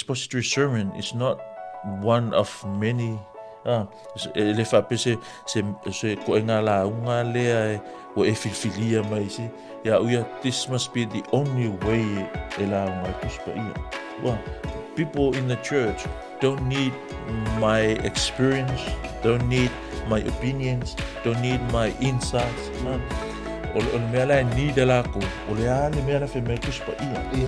expository sermon is not one of many ah, e le faapea se, se, se koenga lauga lea e, ua e filifilia mai si ia au ia, this must be the only way e lauga ai Tusi Paia. Well, people in the church don't need my experience, don't need my opinions, don't need my insights. Ah. O, o le mea la e need e lākou, o le a le mea la fai mai Tusi Paia. Ia,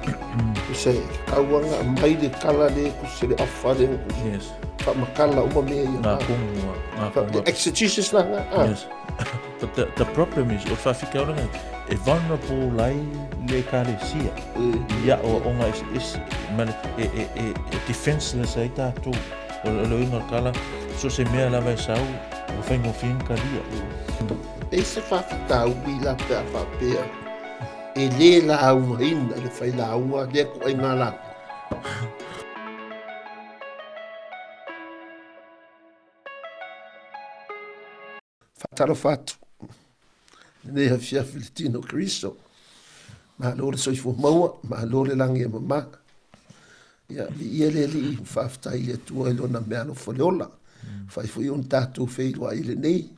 se kauanga mai le kala le kusi le afa le kusi. Yes. Whaamakala uma mea ia. Ngā konga, ngā konga. Exegesis la ngā. Ah. Yes. But the problem is, o le whawhikauranga, e vulnerable lai le ekalesia. Ia o o ngā ese, ma le, e, e, e, e defenseless ai tātou. O, o le uiga o le kala, so se mea lava e sau, ua whaingofie ni kalia. E se whawhitauri la pea whapea, e le laugaina le whai lauga, le ko ai ngā lauga. Faatalofa atu lenei afiafi le tino Keriso. Malo le soifua maua, malo le lagi e mama. Ia, viia le Alii, faafetai i le Atua i lona meaalofa le ola. Fai foi ona tatou feiloai i lenei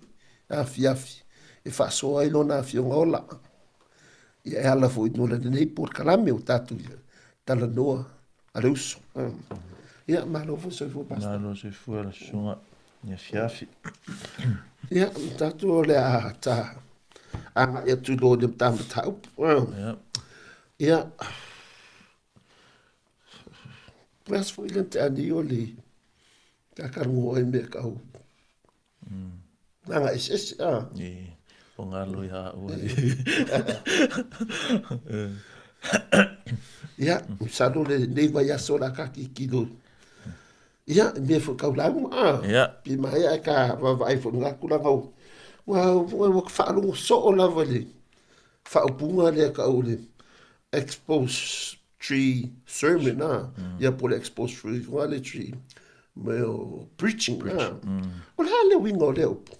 afiafi e faasoa ai lona afioga ola. Ia e ala foi i lenei polokalame o tatou talanoa a le uso. Ia, malo foi soifua, Pastor. Malo soifua la susuga i afiafi. Ia, tatou o le a ta agai atu loa i le ta mataupu. Ia. Ia, po aso foi le te ani o le kakalungo ai mea kau. Nanga eseese, a. I, o ngā loi hā ua. Ia, masalo le nei vaiaso o le a ka kikilo. Ia, mea foi kau lauga, a. Ia. Pi maea e ka vaavaai foi ngā tulaga o, ua, ua, ua faalogo soo lava le faaupuga lea kau le expository sermon, a. Ia po o le expository tree, mea o preaching, a. O le a le uiga o lea upu?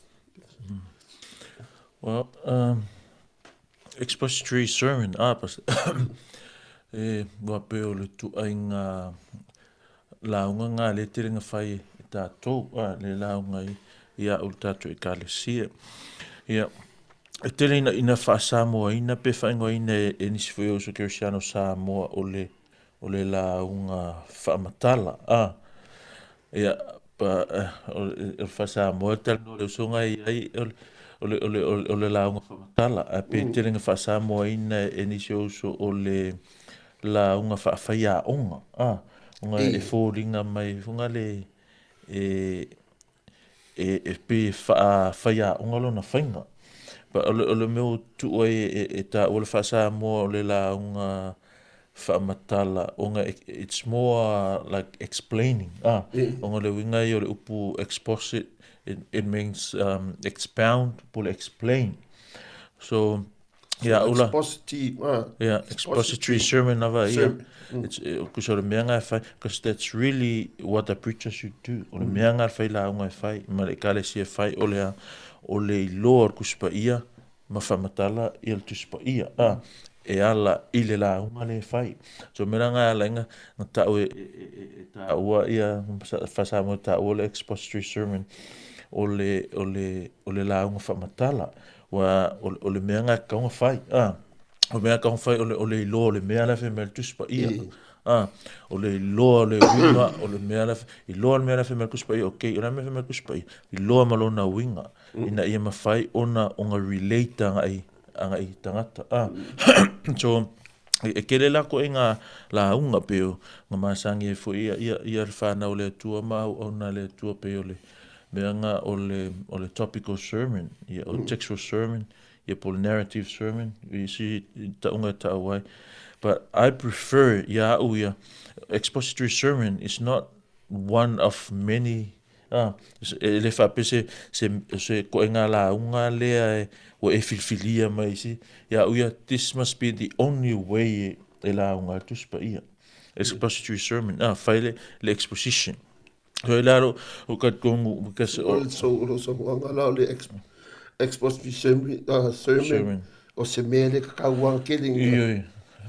Well, expository sermon, a, pas, e, ua pei o le tuaiga lauga ngā le tele nga whai e tātou, a, le lauga i, i a ulu tātou ekalesia. Ia, e tele ina, ina whaasamoaina pe whaingoaina e, e nisi foi o uso Kerisiano Samoa o le, o le lauga whaamatala, a, ia, pa, o, o le whaasamoa talanoa le usoga i ai, o le, o le, o le, o le, o le lauga whaamatala, a pe tele nga whaasamoaina e nisi o uso o le lauga faafaiaoga, a, ona e foliga mai foi le e, e, e pei e faafaiaoga lona faiga. But o le, o le mea ua tuu ai e, e taua le faa-Samoa o le lauga faamatala ona it's more like explaining, ah, ona o le uiga ia o le upu exposit, it means expound po o le explain. So, Ia, ula. Expository, Yeah, expository sermon lava ia. It's, kusa o le mea nga e whai, because that's really what a preacher should do. O le mea nga e whai lauga e whai, ma le ekalesia e whai, o le a, o le iloa o le Tusi Paia, ma whaamatala ia le Tusi Paia. Ah, e ala i le lauga le e whai. So mea la nga e ala inga, nga tau e, e, e, e, e taua ia, whasamoa e taua le expository sermon, o le, o le, o le lauga whaamatala. Ua, o, o le mea nga kaunga whai, a, o mea kaunga whai o le, o le iloa o le mea la whai mea le Tusi Paia, a, o le iloa o le uiga, o le mea la, iloa le mea la whai mea le Tusi Paia, okay, o le mea whai mea le Tusi Paia, iloa ma lona uiga, ina ia mawhai ona, ona relate agai, agai i tangata, a, so, e kele la koe ngā lauga pe o ngā masangi e foi ia, ia, ia le whanau le Atua ma auauna le Atua pe o le mea ngā o le, o le topical sermon, ia, o textual sermon, ia po le narrative sermon, i si taunga e taau ai. But I prefer ia au ia, expository sermon is not one of many. A, e le faapea se, se, se koenga lauga lea e, ua e filifilia mai si, ia au ia, this must be the only way e lauga ai le Tusi Paia. Expository sermon, a, fai le, le exposition. So e lalo, o ka tongu, because o... So, o lo saunoaga la o le expository sermon, sermon, o se mea le kakau tele. Ioe.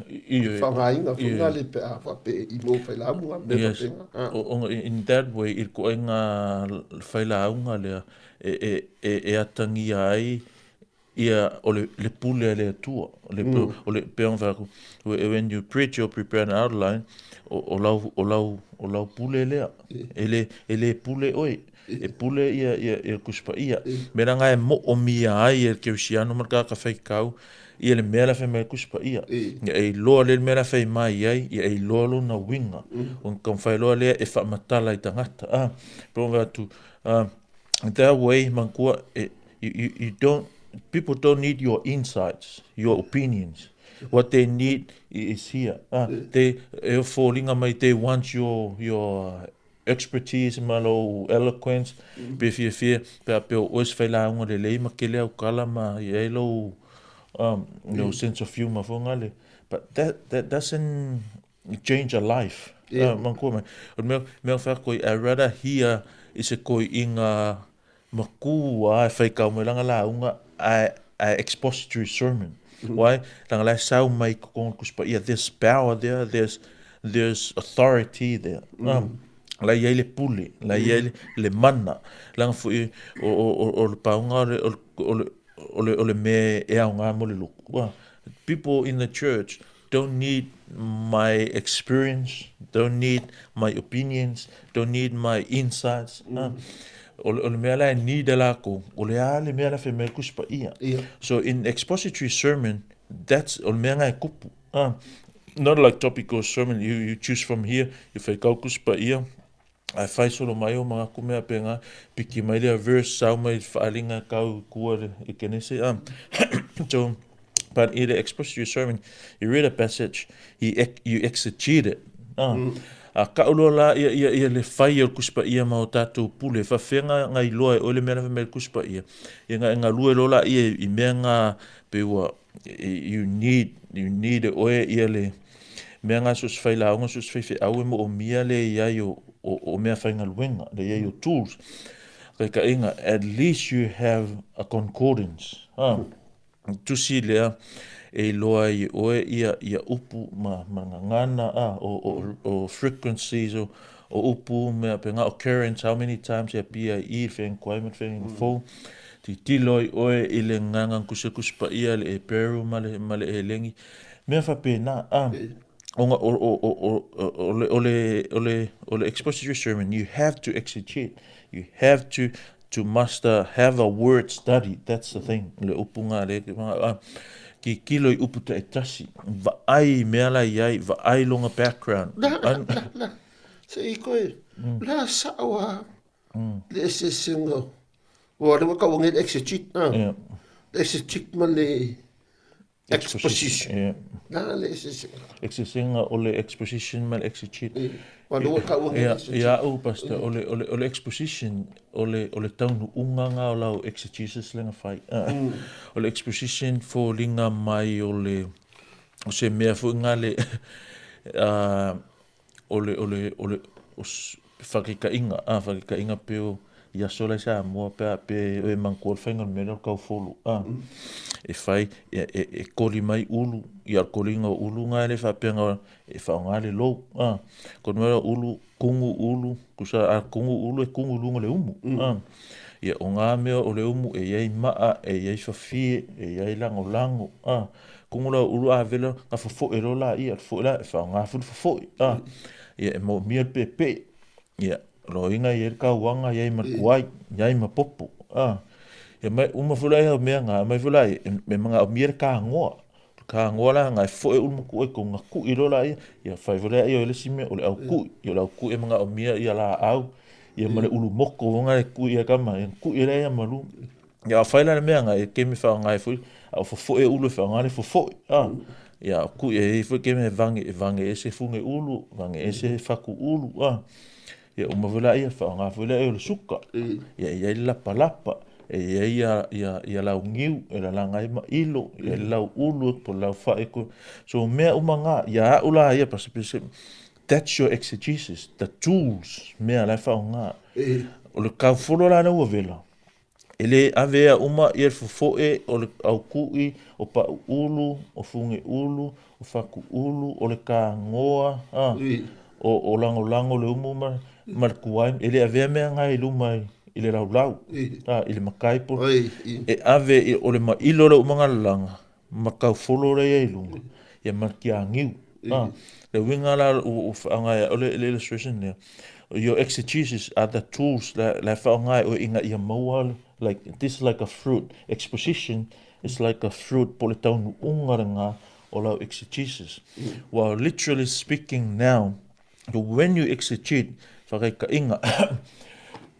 Ioe. Faaaogaina foi Ioe. lale pe a faapea i mo failauga ma mea Yes. faapena. Ah. O, in that way, i le ituaiga failauga lea, e, e, e, e atagia ai ia o le, le pule a le Atua. O le, o le pei ona fai atu, when you preach or prepare an outline, o, o lau, o lau, o lau pule lea. E le, e le pule oe. E pule ia, ia, ia le Tusi Paia. Mea la e moomia ai e le kerisiano ma le tagata faitau ia le mea la fai mai le Tusi Paia. Ia e iloa lea le mea la fai mai ai, ia e iloa lona uiga. Ona taumafai loa lea e faamatala i tagata. Ah, pe ona atu, ah, that way, manatua, e, you, you, you don't, people don't need your insights, your opinions. What they need is here. Ah, they, e foliga mai, they want your expertise ma lou eloquence, pe fiafia, pe a pe o oe se failauga lelei ma kele au kala ma i ai lou, lou sense of humor foi ngale. But that doesn't change a life. Yeah. Manatua mai. O le mea, mea o fai atu ai, I rather hear i se toeaina matua e faitau mai lana lauga ae expository sermon. Why? Leaga la e sau mai i totonu o le Tusi Paia, there's power there, there's authority there. La i ai le pule, la i ai le mana. Leaga foi o, o, o, o le pauga o le, o le, o le, o le mea e aoga mo le lotu. People in the church don't need my experience, don't need my opinions, don't need my insights. O, o le mea la e need e lakou, o le a le mea la fai mai le Tusi Paia. Ia. So in expository sermon, that's o le mea lena e tupu. Not like topical sermon, you choose from here, you faitau Tusi Paia, ae fai solo mai o manatu mea pena, piki mai lea verse, sau mai faaaliga e tau i tua i kenese. So, but in the expository sermon, you read a passage, you, you exegete it. A kau loa la ia, ia, ia le fai o le Tusi Paia ma o tatou pule, faafefea nga iloa e oe le mea la fai mai le Tusi Paia. Ia nga e galue loa la ia i mea nga pe ua you need, you need e oe ia le mea nga so se failauga so se faifeau e moomia le iai o, o, o mea faigaluega, le iai o tools. Kaitaiga, at least you have a concordance. Tusi lea e iloa ai e oe ia, ia upu ma, ma gagana, ah, o, o, o frequencies o, o upu, mea pe nga occurrence, how many times e appear i le whenkoai ma le whenfou. Titilo ai oe i le gaga kusi paia le Eperu ma le, ma le Elengi. Mea faapena, ah, o, o, o, o, o, o, le, o, le, o, le, o le expository sermon, you have to exegete. You have to master, have a word study. That's the thing. Le upu ngā le, ah, kilo i upu taitasi. Vaai i mea la iai, vaai longa background. La, la, la, la. Se i koe, la sao a le eseesega. Ua le ua tauina le exegete, ah. Yeah. Le exegete ma le exposition. Yeah. La le eseesega. Eseesega o le exposition ma le exegete. E, ua le ua tauina le Ia, exegete. ia au, pastor, o le, o le, o le exposition, o le, o le taunuuga nga o lau exegesis lenga fai. O le exposition foliga mai o le, o se mea foi nga le, o le, o le, o le, o whakikaiga, ah, whakikaiga pe o, i aso lai Samoa pe a pe e manatua le faiga o le mea lea o le taufolo. E fai, e, e, e koli mai ulu, ia o le koliga o ulu nga e le faapea e faaaoga le lou. Koli mai o ulu, kugu ulu, tusa a kugu ulu e kugu i luga o le umu. Ia o ngā mea o le umu e iai maa, e iai fafie, e iai lagolago. Kugu la ulu a vela, nga fofoe loa la ia, le fofoe la e faaaoga foi le fofoe. Ia e moomia le peepee. Ia, loiga i ai le kauaga, iai ma le kuai, iai ma popo. Ia mai uma foi la ia o mea nga, mai foi la e, e manaomia le kagoa. Kagoa la nga e foe ulu ma kuai ko nga kui loa la ia, ia fai foi la ia o le isi mea o le aukui. Ia o le aukui e manaomia ia laau, ia ma le ulu moko nga e kui ia kama, ia kui la ia malu. Ia a fai la le mea nga e kemi whaangai foi, a o fofoe ulu e whaangai le fofoe. Ia o kui e hei foi kemi e vange, e vange e se funge ulu, vange e se faku ulu. Ia uma foi la ia whaangai foi la e o le suka. Ia ia i le lapa lapa. E ia ia ia ia lau ngiu, e la langa i ma ilo, ia le lau ulu, po lau whae ko. So mea uma ngā, ia au la ia, pasi pasi, that's your exegesis, the tools, mea la whaonga. O le kaufolo la ua vela. E le avea uma ia le fofoe o le aukui, o pau ulu, o funge ulu, o O Fakuulu, o le Kagoa, a, o Lagolago le umu ma le Kuai, e le avea mea nga i luma i le laulau, a, i le makai po, e ave i, o le mailo le umaga lalaga, ma kaufolo le ia i luga, ia ma le tiagiu. A, le uiga la ua faaaoga e au le illustration lea, your exegesis are the tools la e faaaoga e oe ina ia maua, like, this is like a fruit, exposition is like a fruit po o le taunuuga lena o lau exegesis. Well, literally speaking now, when you exegete, faataitaiga,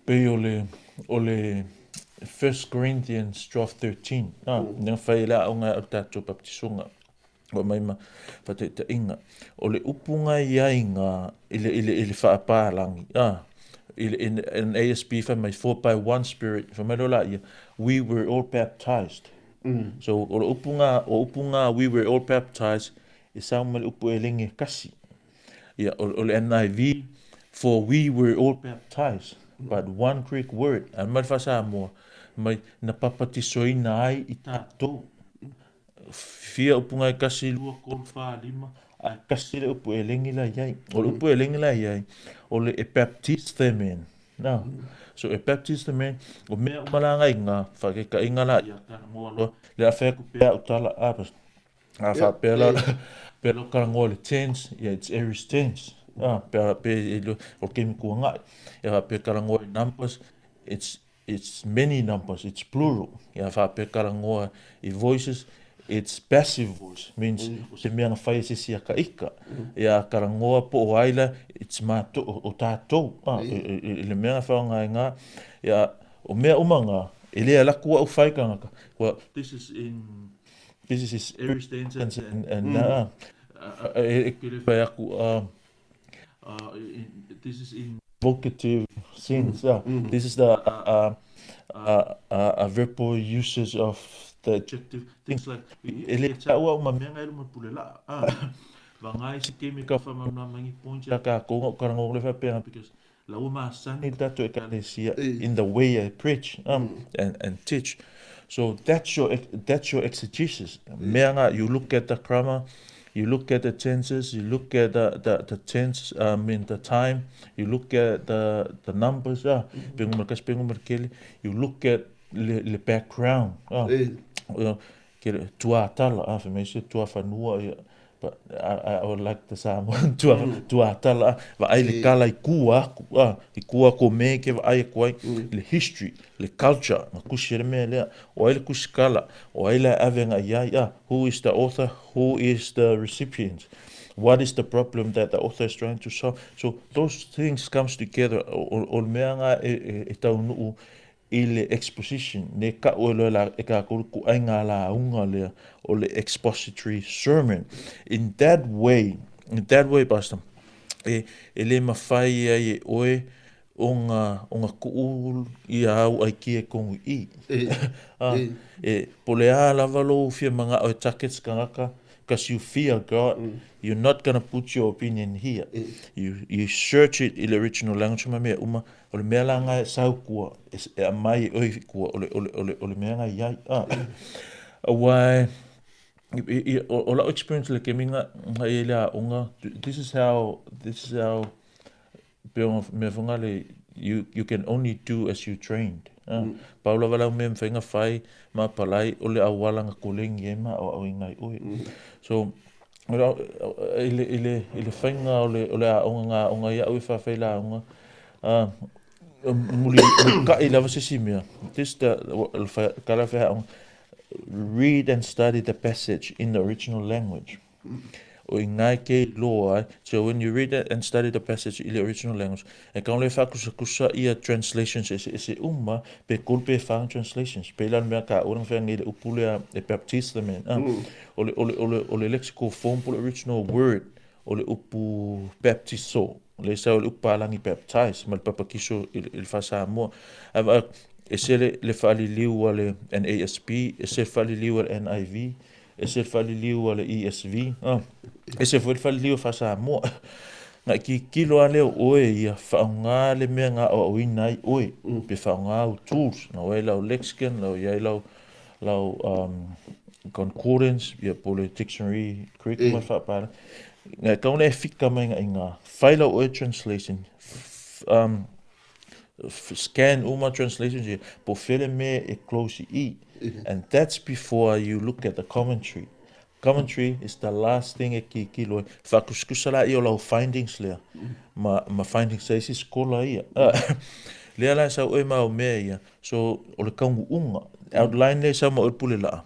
pei o le, o le 1 Corinthians 12:13, a, lea na fai ai le aoga e au i le tatou baptisoga, ua aumai ma faataitaiga, o le upu na i ai na i le, i le, i le faapalagi, a, i le, in, in ASB fai mai, for by one spirit, fai mai loa laia, we were all baptized. So o le upu na, o upu na we were all baptized, e sao mai le upu eleni e kasi. Ia, o le NIV, for we were all baptized, but one Greek word, a mai le faa-Samoa, mai na papatisoina ai i tatou. Fia upu na e kasi, lua, tolu, fa, lima, ae kasi le upu eleni la i ai. O le upu eleni la i ai, o le e baptisthe-men. Na. So e baptisthe-men, o mea uma la nga i nga, faataitaiga la ia talanoa loa, le a fai atu pea au tala, a, a faapea la, pea lau talanoa i le tense, yeah, it's aorist tense. A, pe, pe, o le taimi tuanai. Ia faapea talanoa i numbers, it's many numbers, it's plural. Ia faapea talanoa i voices, it's passive voice, means o se mea na fai e se isi aka ika. Ia talanoa po o ai la, it's matou, o tatou, a, i le mea na faaaoga ai nga, ia, o mea uma nga, e le alu atu au fai tagata. Well, this is in, this is his aorist tense and e ke le fai atu, this is in vocative sense. This is the verbal usage of the adjective. Things like, e le taua uma mea nga i luma pule laa. Vagai se kemi ka whamamlama ngi points ia ka konga o karango le whapea, because la ua masani le tatou ekalesia in the way I preach and teach. So that's your exegesis. Mea nga, you look at the grammar, you look at the tenses, you look at the tense, I mean the time, you look at the numbers, pe ngumar kasi, pe ngumar kele, you look at le background, ke le tuatala, fai mai se tuafanua, ia, but I would like the Samoan tuatala, vaai le kala i kua aku, i kua aku o me ke vaai aku ai, le history, le culture, nga kusi e le mea lea, o ai le kusi kala, o ai la ave nga i ai, who is the author, who is the recipient, what is the problem that the author is trying to solve. So those things comes together, o le mea nga e taunuu i le exposition, ne ka'u e loe la e kākou le kuaiga lauga lea o le expository sermon. In that way, in that way, Pastor, e le mafai ai e oe ona ku'u ia au aikia e kogu i. E po le a lava lou fia manga'o e targets tagata, because you fear God, you're not gonna put your opinion here. You search it i le original language ma mea uma, o le mea la nga e sau kua, e aumai e oe i kua, o le mea nga i ai. Aua o lau experience i le kemi nga i ai le aoga, this is how, pe o mea foi nga le, you can only do as you trained. Pau lava lau mea mafai ona fai ma apalai o le auala na kolegi ai ma aoaoina ai oe. So, i le faiga o le aoga nga aoga ia au e faafai lauga, muli mulikai lava se isi mea. This the kala fai aoga, read and study the passage in the original language. O i ngai ke iloa ai. So when you read and study the passage i le original language, e kau le whaakusakusa ia translations ese ese uma, pe kolu pe wha translations. Pe ila le mea ka ora whea ngi le upu lea e baptisthe-men. O le lexical form po le original word, o le upu baptizo. Le sa o le upu palangi baptize, ma le papakiso i le whasamoa. Awa, e se le whaaliliu a le NASB, e se whaaliliu a le NIV, e se whaaliliu a le ESV, e se foi le whaaliliu a whasamoa. Nga ki kilo a leo oe ia whaonga le mea ngā o ina ai oe, pe whaonga au tools, na oe lau lexicon, lau iai lau concordance, ia po o le dictionary Greek ma le faapalagi. E tatau ona e fika mai i ina, fai lau oe translation, scan uma translations ia, po o fea le mea e close i i. And that's before you look at the commentary. Commentary is the last thing e kikilo ai. Faakusikusa laia o lau findings lea, ma findings a isi scholar ia. Lea la e sau oe ma au mea ia, so o le taunuuga, outline lea e sau ma oe pule laa,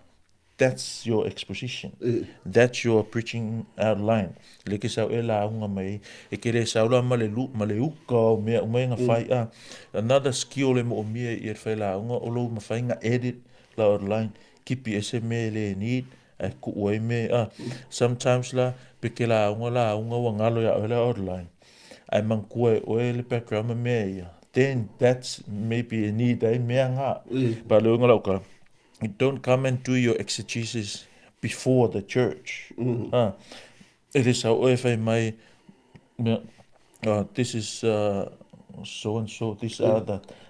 that's your exposition. That's your preaching outline. Lea ke sau e lauga mai ai. E ke le sau la ma le, lu, ma le uka o mea uma ia na fai. Another skill e moomia i e le failauga o lou mafai na edit lau outline, kipi ese mea e le need, ae tuu ai mea. Sometimes la, pe ke lauga lauga ua galo ia oe le outline, ae manatua e oe le background ma mea ia, then that's maybe e need ai mea nga. But le uiga o lau tala, you don't come and do your exegesis before the church. E le sau oe fai mai, mea, this is so and so, these are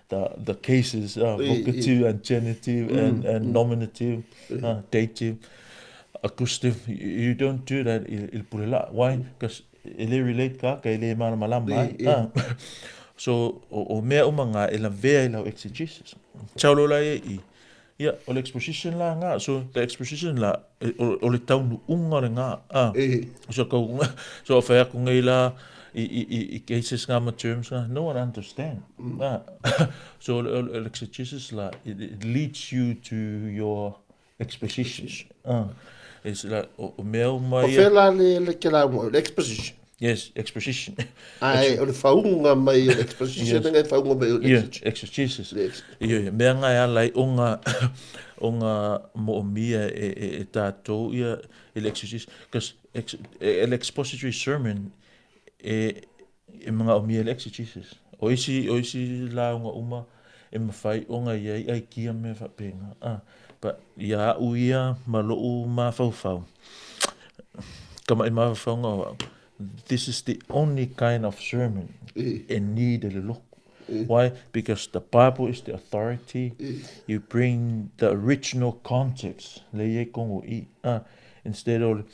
the cases, vocative and genitive and nominative, dative, accusative. You don't do that i le pule laa. Why? Because e le relate ka ka e le malamalama ai. So, o mea uma nga e lavea i lau exegesis. Sau loa la ia i, ia, o le exposition la nga. So, the exposition la, o le taunuuga le nga. So, kau, so, fai aku nei la, i cases nga ma terms nga, no one understand. So, o le exegesis la, it leads you to your exposition. It's like, o mea uma O ia. Fea la le ke la mo, le exposition. Yes, exposition. Ai, o le faauga mai o le exposition yes. e faauga mai o le exegesis. Ia, ia, mea nga e ala ai o nga moomia e tatou ia i le exegesis. Because le expository sermon e magaomia e le exegesis. O isi lauga uma e mafai ona i ai aikia mea faapena. But ia au ia ma lou mafaufau, kama'i mafaufauga o au, this is the only kind of sermon e need e le loku. Why? Because the Bible is the authority. You bring the original context. Le ia i kongo i. Instead of,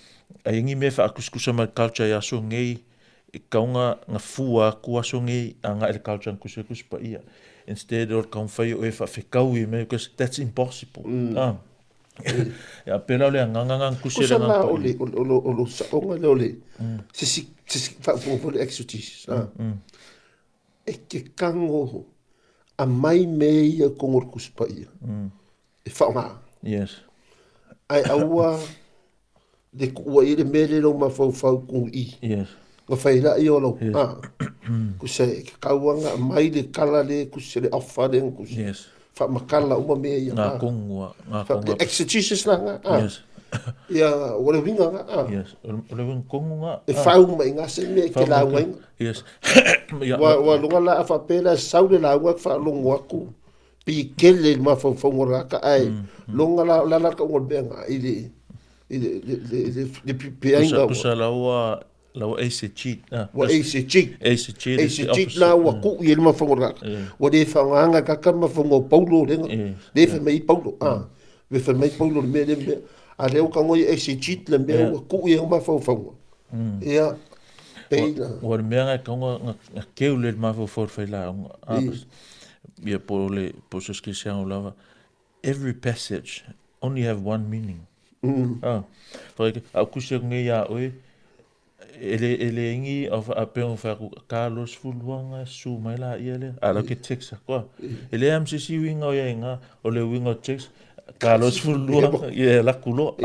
ai ngi me whaakuskusa mai culture i aso ngei, e kaunga nga fua aku aso ngei, a nga ele culture kusa kusa pa ia. Instead of kaung whai o e whawhekau i me, because that's impossible. Ia, pela o le anganga kusi Kusa la o le o lo saonga le o le se si faafofoga le exegesis. E ke kango a mai me ia kongo le kusi paia. E whaonga. Ai aua le kuua i le mea le lau mafaufau ku i. Nga whai la i o lau. Kusa e ke kauanga mai le kala le kusa le ofa le kusa. Whaamakala uma mea ia. Ngā kongua, ngā konga. Exegesis la nga. Ia, o le winga nga. Yes. O le winga kongu nga. E whau mai ngā se mea ke la unga. Yes. Wa lunga la a whapela sau le la unga wha longo aku. Pi kele le mafaufauga o le aka ae loga la la la ka unga le mea nga i le pipiaiga. Kusa laua eisegete. Ua eisegete. Eisegete is the eisegete la ua kuʻu i le mafauga o le aka ua lē faagaga kaka mafauga o Paulo lega lē fai mai Paulo a ve fai mai Paulo le mea le mea a lea ua tago ia eisegete le mea ua kuʻu i mafaufauga ia pei la. Ua le mea nga kaunga nga keu le mafaufau le failauga. Ia po le po se skisianga lava. Every passage only have one meaning. Whaike, au kusi aku ngei a oe, e le ingi au a pengo wha aku ka los fuluanga su mai la ia le. A lau ke text ako. E le am sisi winga o ia inga, o le winga o text, ka los fuluanga, ia la kulo.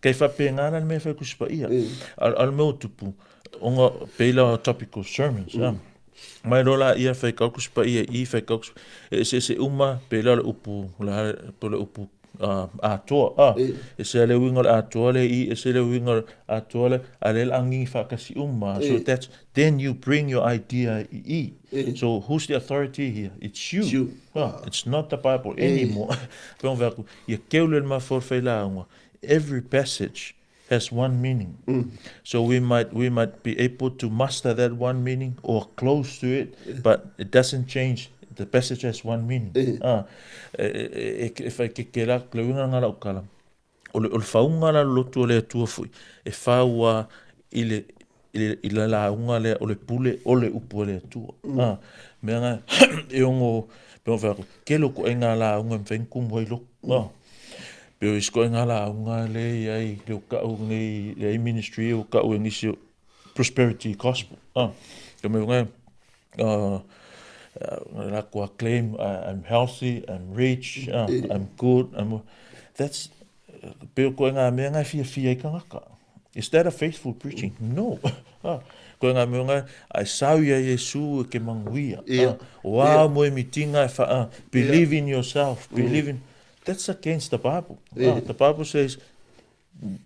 Kei whape ngana le mea whai kusi pa ia. Al mea o tupu, onga peila o topical sermons. Mai lola ia whai kau kusi pa ia i whai kau kusi. E se uma peila le upu, la po le upu atoa. E se le winga le atoa le i, e se le winga atoa le, a le angi whakasi uma. So that's, then you bring your idea i. So who's the authority here? It's you. It's you. It's not the Bible anymore. Pe on ia keule le mafor whai Every passage has one meaning. So we might be able to master that one meaning or close to it, but it doesn't change. The passage has one meaning. E whai ke ke la, le winga ngā lau kala. O le, o le fauga la lotu o le Atua foi, e fau a i le, i le lauga lea o le pule o le upu a le Atua. Ah, mea nga e ono pe o whako, ke loko e ngā lauga e mwhai kumu ai loko. Ah, pe o isko e ngā lauga le i ai, le o kau nei, le ai ministry o kau e nisi o prosperity gospel. Ah, ka mea ngai, la kua claim I'm healthy, I'm rich, I'm good, I'm, that's, pe o koe ngā mea ngai fia fia i kangaka. Is that a faithful preaching? No. Ah, koe ngā mea ngai, ai sau ia Iesu e ke manguia. Yeah. Ah, o a mo e mitinga e wha, believe in yourself, believe in, that's against the Bible. Yeah. Ah, the Bible says,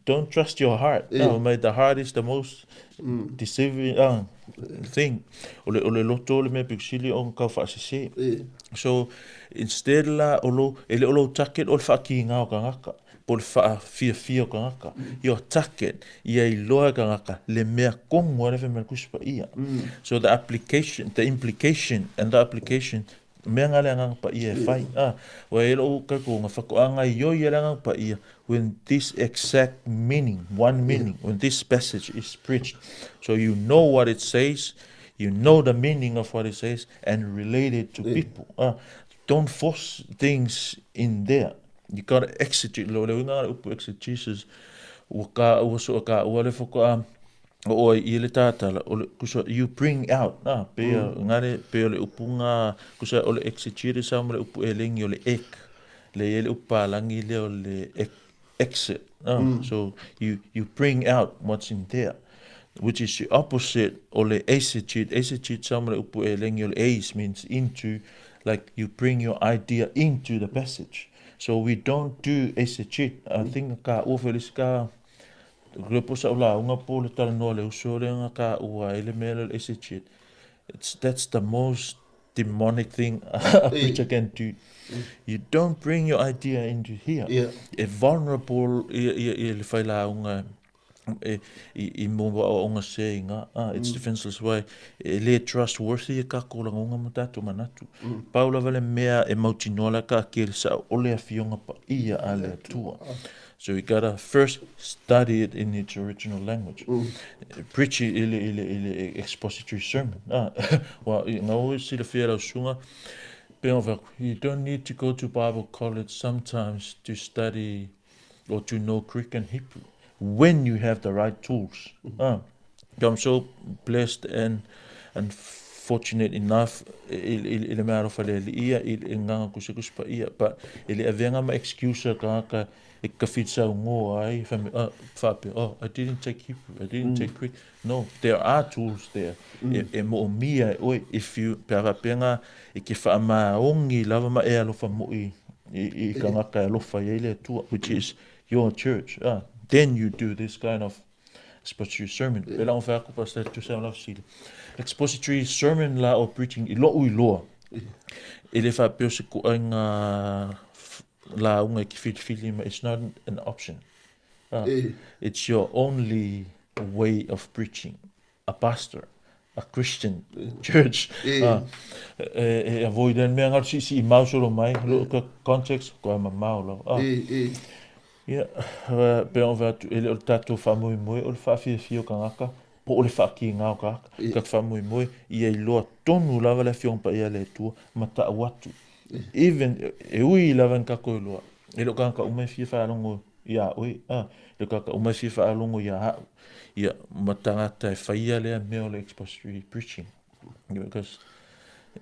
don't trust your heart. Yeah. No, mate, the heart is the most deceiving thing. O le, o le loto o le mea pikusili o kau whaasese. Yeah. So, instead la, o lo, e le o lo target o le whaakīnga o kangaka, po le whaafiafia o kangaka. Your target, ia i loa kangaka, le mea kongu ale whamea kusipa ia. So the application, the implication and the application, mea ngā le anganga pa ia e whai. Ah, wa e lo ka ko ngā whakoanga i oi e le anganga pa ia, when this exact meaning, one meaning, when this passage is preached. So you know what it says, you know the meaning of what it says, and relate it to people. Don't force things in there. You gotta exegete. Lo le uinga upu exegesis, ua ka ua so ka ua le whakoa, o oe i le tātala, o le, kusa, you bring out, ah, pea, ngare, pea le upunga, kusa, o le exegete sa mo le upu e lengi o le ek, le ele upalangi le o le ek, exit. So you bring out what's in there, which is the opposite o le exegete. Exegete sa mo le upu e lengi o le eis means into, like you bring your idea into the passage. So we don't do exegete. I think ka ua feliska le po sa ula unga po le tala noa le uso le nga ka ua ele mea le exegete. It's, that's the most demonic thing a preacher can do. You don't bring your idea into here. Yeah. E vulnerable i, i, i le whai unga e, i, i mō o onga se inga. Ah, it's defenseless way. E le trustworthy e ka ko langa unga mo tātou manatu. Paula vale mea e mautinoa la ka ke le sa o le afionga pa ia a le atua. So you gotta first study it in its original language. Preach it i le, i le, i le expository sermon. Ah, wa, i ngā oi si le whia lau sunga, pe o whaku, you don't need to go to Bible college sometimes to study or to know Greek and Hebrew when you have the right tools. Ah, I'm so blessed and fortunate enough i, i, i le mea alofa le li ia i, i nganga kusa kusa pa ia, but i le avenga ma excuse ka ka e ka fit sa ngo ai fa whape, oh, I didn't take Hebrew, I didn't take Greek. No, there are tools there. E, e mo o mia e oi, if you, pe ava penga, e ke wha maongi lava ma e alofa mo i, i, i kangaka e alofa i le atua, which is your church. Ah, then you do this kind of expository sermon. Pe la on wha pastor tu sa la sile. Expository sermon la o preaching i lo ui loa. E le wha peo se ko nga la unga ki whili ma, it's not an option. Ah, it's your only way of preaching. A pastor, a Christian church. Ah, e, e avoid en mea ngaro si si i mau solo mai, lo ka context, ko ama mau la. Ah, E, e. ia, pe o wha e le o le tātou whamui moe, o le whaafia o kangaka, po o le whaaki ngā o kaka, ka whamui moe, ia i loa tonu lava le whiong pa ia le tua, ma ta watu. Even, e ui lava n kako i loa, e lo kangaka umai fia whaalongo ia oi, ah, le kaka umai fia whaalongo ia hau, ia ma tangata e whaia lea mea o le expository preaching. Because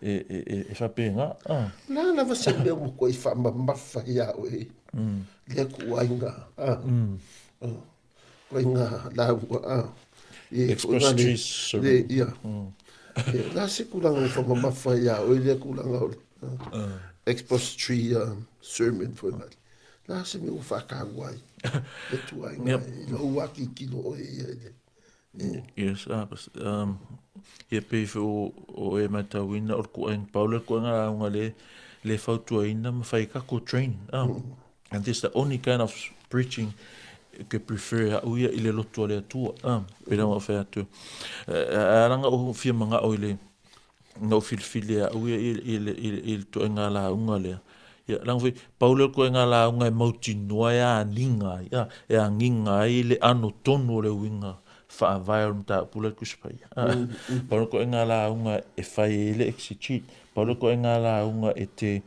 e, e, e, e whape ngā, ah, La lava se mea mo koe i whaamamafa ia oe. Lea ku ainga. Ah. Ko inga lauga. Ah. E, expository sermon. Le, ia. E, la se kulanga o whaamamafa ia oe, lea kulanga o le expository sermon foi mai. La se mea o whakau ai. Le tuainga. I lo waki kilo oe ia i le. Yes, ah, pas, ia pe o, o e mai tauina o le kuainga, paula le kuainga launga le, le fautuaina ma whai kako train. Ah. And this is the only kind of preaching ke prefer a uia i le lotu a le atua. Ah, pe langa o whai atu. Aranga o fia manga o i le, ngau filifili a uia i, i, le, i, le, i le tuainga launga lea. Ia, leaga foi, pau lea o le ituaiga lauga e mautinoa e agiga ai, a, e agiga ai le ʻano tonu o le uiga faavae o le mataupu lea i le Tusi Paia. A, pau lea o le ituaiga lauga e fai ai le exegete, pau lea o le ituaiga lauga e te,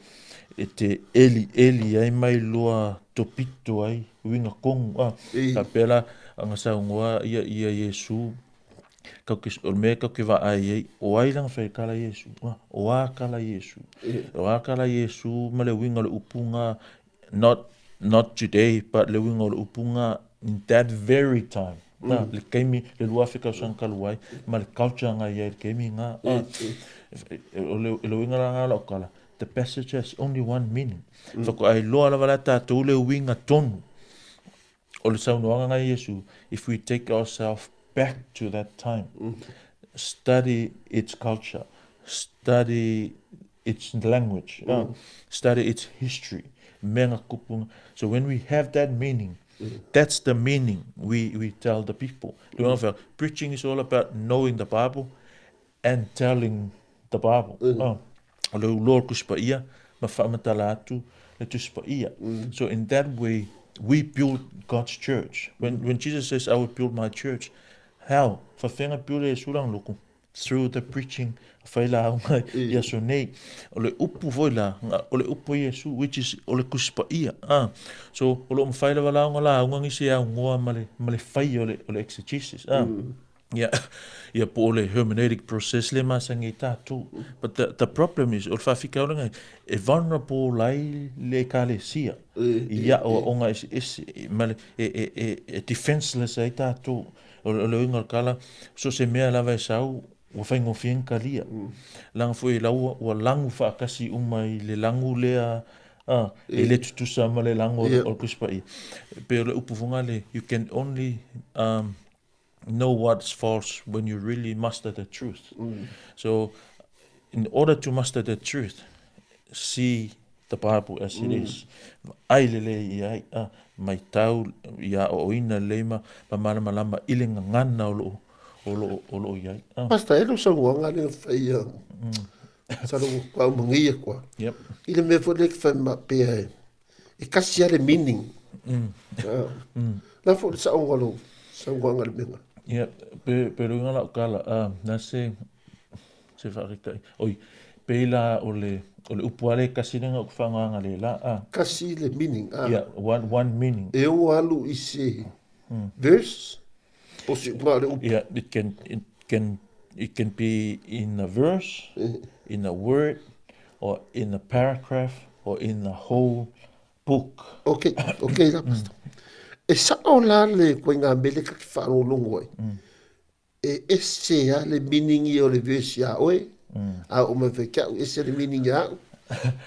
e te elieli ai ma iloa topito ai uiga tonu, a. Faapea la, ana saunoa ia, ia Iesu, Kau te, o le mea kau te vaai ai, o ai lana fai kala Iesu? O a kala Iesu? O a kala Iesu ma le uiga o le upu nga, not, not today, but le uiga o le upu nga in that very time. Na, le taimi, le 2000 tausaga talu ai, ma le culture nga i ai i le taimi nga. O le, le uiga la nga o lau tala, the passage has only one meaning. Faatoa iloa lava la tatou le uiga tonu O le saunoaga na Iesu, if we take ourself back to that time, study its culture, study its language, study its history, mea na tupu. So when we have that meaning, that's the meaning we tell the people. Le uiga fea, preaching is all about knowing the Bible and telling the Bible. Oh, o le uloa o le Tusi Paia ma faamatala atu le Tusi Paia. So in that way, we build God's church. When Jesus says, I will build my church, how? Faafeaga build e Iesu lana lotu? Through the preaching, fai lauga i aso nei. O le upu foi la, o le upu a Iesu, which is o le Tusi Paia. Ah. So, o lo o mafai lava la ona lauga nisi e aunoa ma le, ma le fai o le, o le exegesis. Ah. Ia, ia po o le hermeneutic process le masani ai tatou. But the problem is, o le faafitauli lena, e vulnerable ai le Ekalesia i aoaoga eseese, ma le, e defenseless ai tatou. O le uiga o le tala, so o se mea lava e sau, ua faigofie ona talia. Leaga foi la ua lagu faatasi uma i le lagu lea, e le tutusa ma le lagu o le Tusi Paia. E pei o le upu foi lea, you can only know what's false when you really master the truth. So, in order to master the truth, see the Bible as it is. Vaai lelei i ai, a, maitau ia aoaoina lelei ma malamalama i le gagana o loo, o loo, o loo i ai. A. Pastor, e le o saunoaga lea na fai ia, masalo ua faatoa uma nei atu lava. I le mea foi lea e te fai mai pea e, e tasi lava le meaning. La foi le saoga o lou saunoaga i le mea lena. Ia, pe le uiga lau tala, na se, se faataitaiga. Oi, pei la o le, o le upu lava lea e tasi lea na ou faaaogaina le la, a. Tasi le meaning, a. Ia, one meaning. E ono alu i se verse, po o se upu na o le upu. Ia, it can be in a verse, in a word, or in a paragraph, or in a whole book. Ok, ok la pastor. E sao la le ituaiga mele ta te faalogologo ai. E ese lava le meaning ia o le verse iā oe, a oo mai foi ki a'u, ese le meaning ia a'u.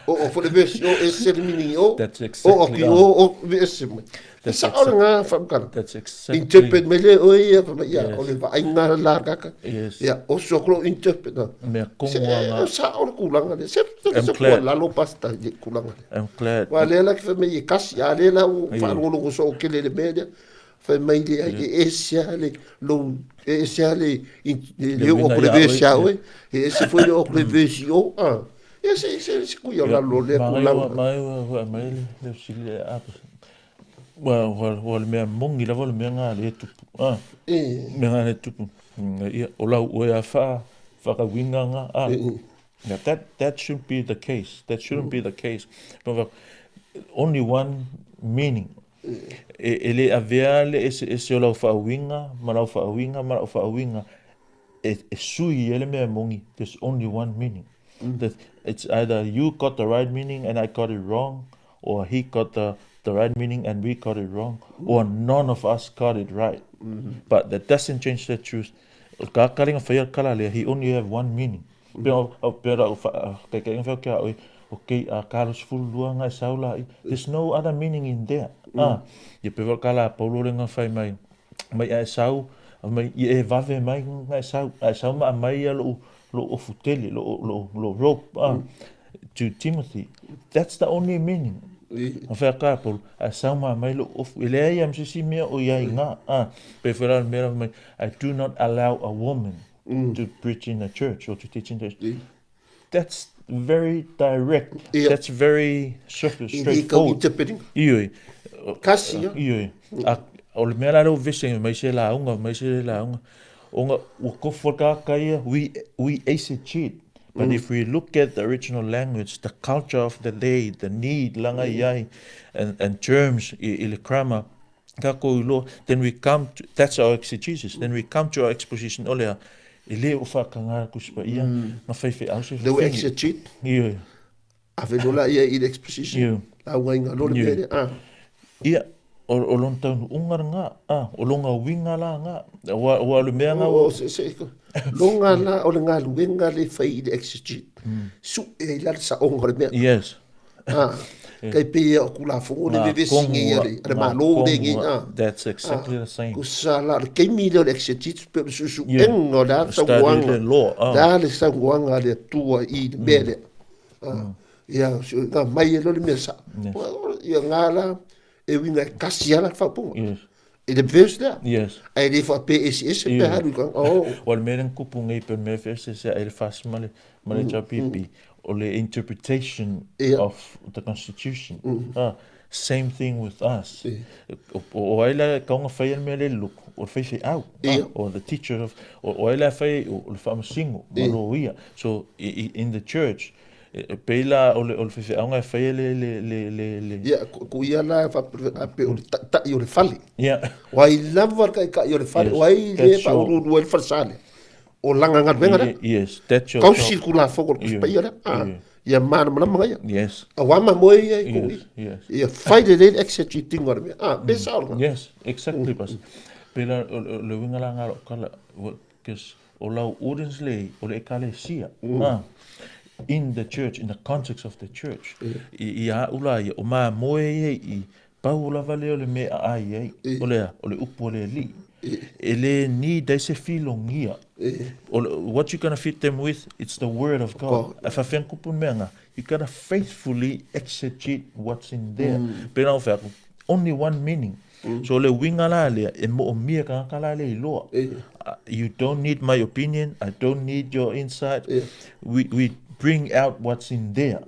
Oo foi le verse i o, ese le meaning i o. That's exactly. Oo atu i o, o, ese mai. E That's sao lena faamatalaga. That's exactly. Interpret mai lea e oe ia, fai mai, ia, Yes. o le vaaiga la kaka. Yes. Ia, oso atu lou interpret na. Mea Se, kogo lava. e sao le tulaga lea. Se, se, I'm se glad. tuualalo pastor i le tulaga lea. I'm glad. Aua o lea la e fai mai e tasi, a o lea la ua Ia. faalogologo soo tele i le mea lea. Fai mai le ai, e ese lava le lou, e ese lava le, le, le oo atu le verse ia oe, e ese foi le oo atu le verse i o. Ah. Ia se, se, se tuualalo lea tulaga. Mai ua ua mai le le fesili lea a ua ua ua le mea moni lava o le mea na lea e tupu. Ah. Mea na lea e tupu. Ia, o lau oe a wha, whakawinga nga. Ah. Now that shouldn't be the case. That shouldn't be the case. But only one meaning. E le avea le eseese o lau faauiga ma lau faauiga ma lau faauiga e sui ai le mea moni. There's only one meaning. That it's either you got the right meaning and I got it wrong, or he got the right meaning and we got it wrong, or none of us got it right. But that doesn't change the truth. O le tagata lea na faia le tala lea, he only have one meaning. Pei o pei o lau faataitaiga na fai atu ia oe, okay, a ka 22 nga e sau la i, there's no other meaning in there. Ah, ia pei foi o le tala a Paulo lea na fai mai, mai a e sau, mai ia e vave mai nga e sau, a e sau ma aumai ia lou lou ofu tele, lou lou lou rope, ah, to Timothy. That's the only meaning. Na fai atu a Paulo, a e sau ma aumai lou ofu. E leai lava ma se isi mea o i ai i ina. Ah, pei foi la o le mea la fai mai, I do not allow a woman to preach in a church or to teach in the church. That's very direct. Ia. That's very swift, E le kau straightforward. interpreting. Ioe. Kasi ia. Ioe. A, o le mea la lea ua vese mai se lauga, mai se lauga, ona ua tofu le tagata ia, we eisegete. But if we look at the original language, the culture of the day, the need laga i ai, and terms i le grammar, takou iloa, then we come to, that's our exegesis, then we come to our exposition, o le a, e le o faataga le Tusi Paia, na faifeau se Lea ua fafine. exegete, Ioe. ave loa la ia i le exposition, Ioe. lauga ina loa le mea lea. Ah. Ia, o lona taunuuga lena, a, o lona uiga la lena, aua o le mea lena ua. O, se, se, loga la o le galuega le fai i le exegete, sue ai la le saoga o le mea. Yes. Ah, kai pei ia o Tulafono le vevesi nei a le Malo le nei. Ah. That's exactly the same. Tusa la o le taimi lea o le exegete pe o le suesuega o le a Study saunoaga. the law. Ah. Le a le saunoaga a le Atua i le mea lea. Ah. Ia, na mai e loa le mea sao. Ia ngā la, e uiga e kasi lava la faaupuga. Yes. I le verse lea. Yes. Ae le faapea eseese pe alu i ka, oh. Ua le mea lea na tupu nei pe o le mea feeseese ai le FAST ma le HRPP, o le interpretation of the constitution. Same thing with us. O ai la e tatau ona faia le mea lea i le lotu, o le faifeau, or the teacher of, o ai la e fai ai, o le faamasino ma loia. So in the church, E pei la o le faifeauga e faia le le le le le. Ia, ko ia la e faapea o le taitai o le fale. Ia. O ai lava le taitai o le fale, o ai le faauluulu ai le falesa lea, o lana galuega lea. Yes, that's your job. Kausi le Tulafono o le Tusi Paia lea. Ia malamalama ia. Yes. Aua mamoe ia i kou i. Yes. Ia fai lelei le executing o le mea. Ah, pe sao lena. Yes, exactly, Pastor. Pei la o le uiga la lena o lau tala, because o lau audience lea o le Ekalesia, in the church, in the context of the church. I a au la ia, o mamoe ia i pau lava lea o le mea e aai ai, o le a? O le upu a le Alii. E le need ai se filogia. What you gonna feed them with, it's the word of God. A faapefea ona tupu le mea lena? You gotta faithfully exegete what's in there. Pei ona ou fai atu, only one meaning. So o le uiga la lea, e moomia e tagata la lea iloa. You don't need my opinion, I don't need your insight. We bring out what's in there.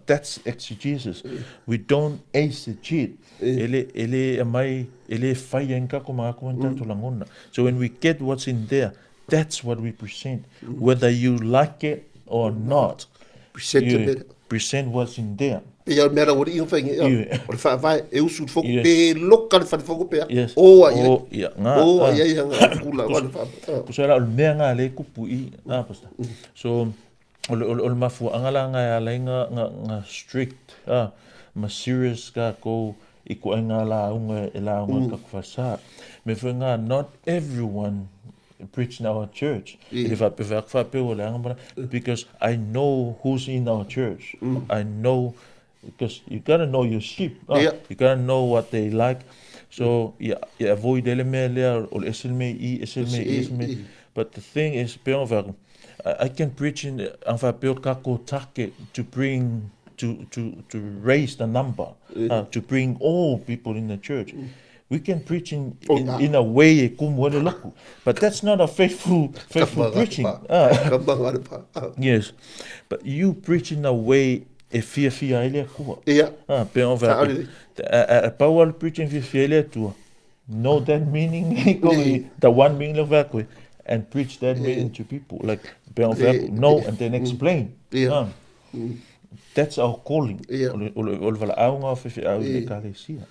That's exegesis. We don't eisegete. E le, e le aumai, e le fai ai ni tatou manatu ma ni tatou lagona. So when we get what's in there, that's what we present. Whether you like it or not. Present You le mea. present what's in there. Pei a o le mea raualii na whainga, Ioe. o le whaavae, e usu le foku, Yes. pe loka le whare pea, Yes. o a iai, O, ia, ngā, o a ah. iai hanga o kula, o le whaavae. Pusa la o le mea ngā le kupu i, ah, pastor. So, o le, o le, o le mafuaanga la ngā e ala ai ngā, ngā, ngā strict, ah, ma serious kākou i ko ai ngā lauga e lauga mm. ka whasa. Me whai ngā, not everyone preach in our church. Yeah. E whape whape o le anga because I know who's in our church. I know, because you gotta know your sheep. Yeah. You gotta know what they like. So, ia, ia avoid ele mea lea, o le ese le mea i, ese le mea i, ese le mea. But the thing is, pe ona whaku, I can preach in, ang whapeo o kako take to bring, to raise the number, to bring all people in the church. We can preach in, in, in a way e kumu ai le loku, but that's not a faithful, faithful preaching. Yes, but you preach in a way e fiafia ai le Atua. Ia. Ah, pe ona whaku, a pau a le preaching fiafia ai le Atua, know that meaning, the one meaning le whaku, and preach that meaning to people. Like, pe ona whaku, know and then explain. Ia. Ah. That's our calling. Ia. O le, o le, o le valaauga o faifeau i le Ekalesia.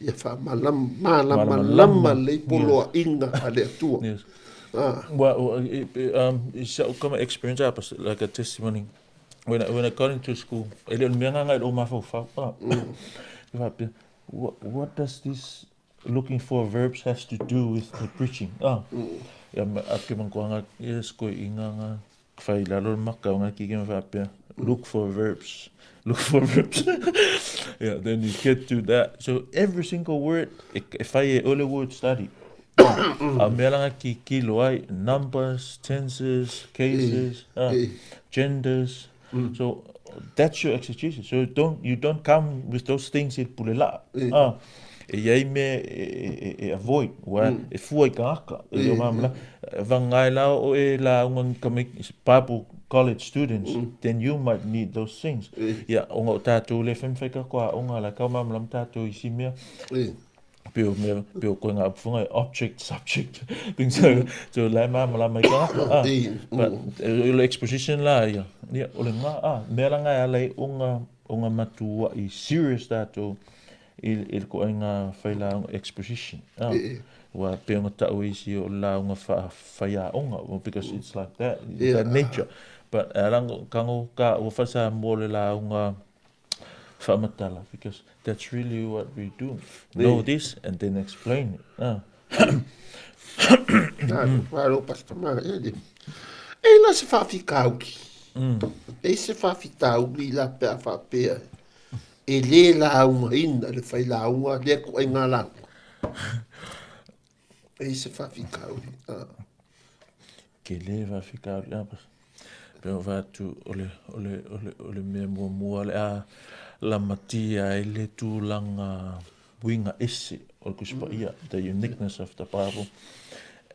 Ia faamalamalama lelei poloaiga a le Atua. Yes. Ah. Well, i sa'u kama experience a like a testimony when I got into school, e le o le mea ngā ngai o mafaufau. Ah. E faapea, what does this looking for verbs has to do with the preaching? Ah. Ia ma ake mankuanga, yes, koe i ngā ngā whai lalo le maka o ngā kike ma faapea, look for verbs, look for verbs. Yeah, then you get to that. So every single word, e, e whai e ole word study. A mea la ngā kikilo ai, numbers, tenses, cases, genders. So that's your exegesis. So don't, you don't come with those things i pule la. Ah, E i ai mea e avoid, ua e fua i tagata, e le o malamalama. Vagana la o oe e lauga ni tamaiti, Bible college students, then you might need those things. Ia, ona o tatou lea e fai ma fai tatou aoga, la e tau malamalama tatou i isi mea. Pei o mea, pei o koe ngā upu whangai, object, subject, things like that. So, la e malamalama i tagata. Ah, but, o le exposition la ia, ia, o le ngā, ah, mea la ngā e ala ai o ngā matua'i serious tatou i le koaiga failauga exposition. Ah, ua pei ona ta'u e isi o le lauga faafaiaoga, well, because it's like that, that nature. But e ala kago ka ua faa-Samoa le lauga faamatala, because that's really what we do. Know this and then explain it. Ah. Malo Pastor Maele. E la se faafitauli. E se faafitauli la pe a faapea e lē laugaina le failauga lea ituaiga lauga. E i se faafitauli. Ah. Tele faafitauli a pe o fai atu o le, o le, o le, o le mea muamua le a lamatia ai le tulaga uiga ese o le Tusi Paia, the uniqueness of the Bible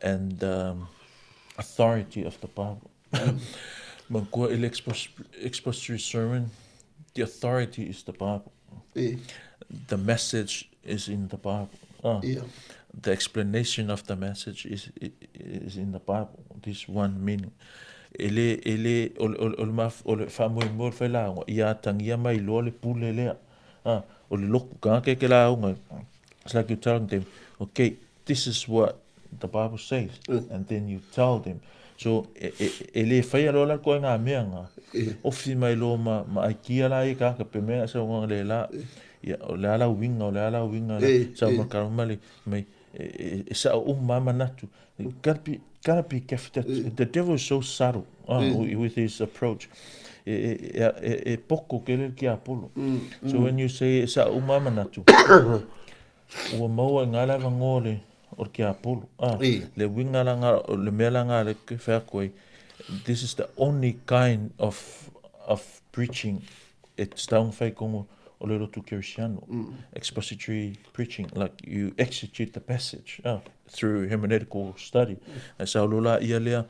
and the authority of the Bible. Manatua i le expository sermon, the authority is the Bible. The message is in the Bible. The explanation of the message is in the Bible. This one meaning. E le, e le, o le, o le, o le faamoemoe o le failauga, ia atagia mai loa le pule lea. O le lotu tagata e te lauga. It's like you're telling them, okay, this is what the Bible says, and then you tell them. So, e le whaia loa la koe ngā mea ngā. Ofi mai loa ma aikia la e kāka, pe mea sa ngā le la, ia, o le ala uinga, o le ala uinga, sa ma ka mai, mai, e sa o uma manatu. You gotta be careful. The devil is so subtle with his approach. E poko ke le ki Apollo. So when you say e sa uma manatu, ua maua i ngā lava ngō le o le tiapolo. Ah, le uiga la ngā, o le mea la ngā le ke whea koe, this is the only kind of preaching e taunga whai kongo o le lotu Kerisiano. Expository preaching, like you exegete the passage through hermeneutical study. E sa lo la ia lea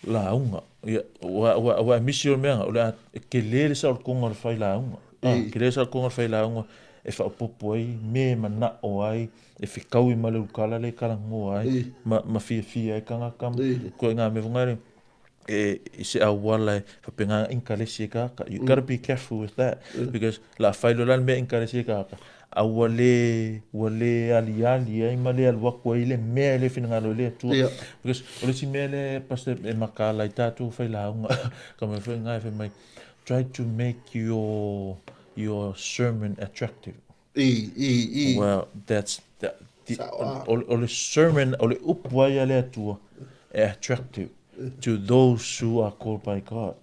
lauga. Ia, ua e misi o le mea, o le a ke le le sa o le konga o le whai lauga. Ke le sa o le konga o le whai lauga e whaopopo ai, me mana'o ai, e fekaui ma le ulukala le talanoa ai, ma fiafia ai tagata ma koe ngā mea whangai e i se auala e whapenga inkalesi e kaka. You gotta be careful with that, because la whailo la mea inkalesi e kaka, a ua le, ua le aliali ai ma le alu atu ai le mea e le finagalo i le Atua. Because o le isi mea lea, Pastor, e makaala ai tatou failauga, ka mea foi ngā e fai mai, try to make your sermon attractive. Well, that's the, o le sermon, o le upu ai a le Atua, e attractive to those who are called by God.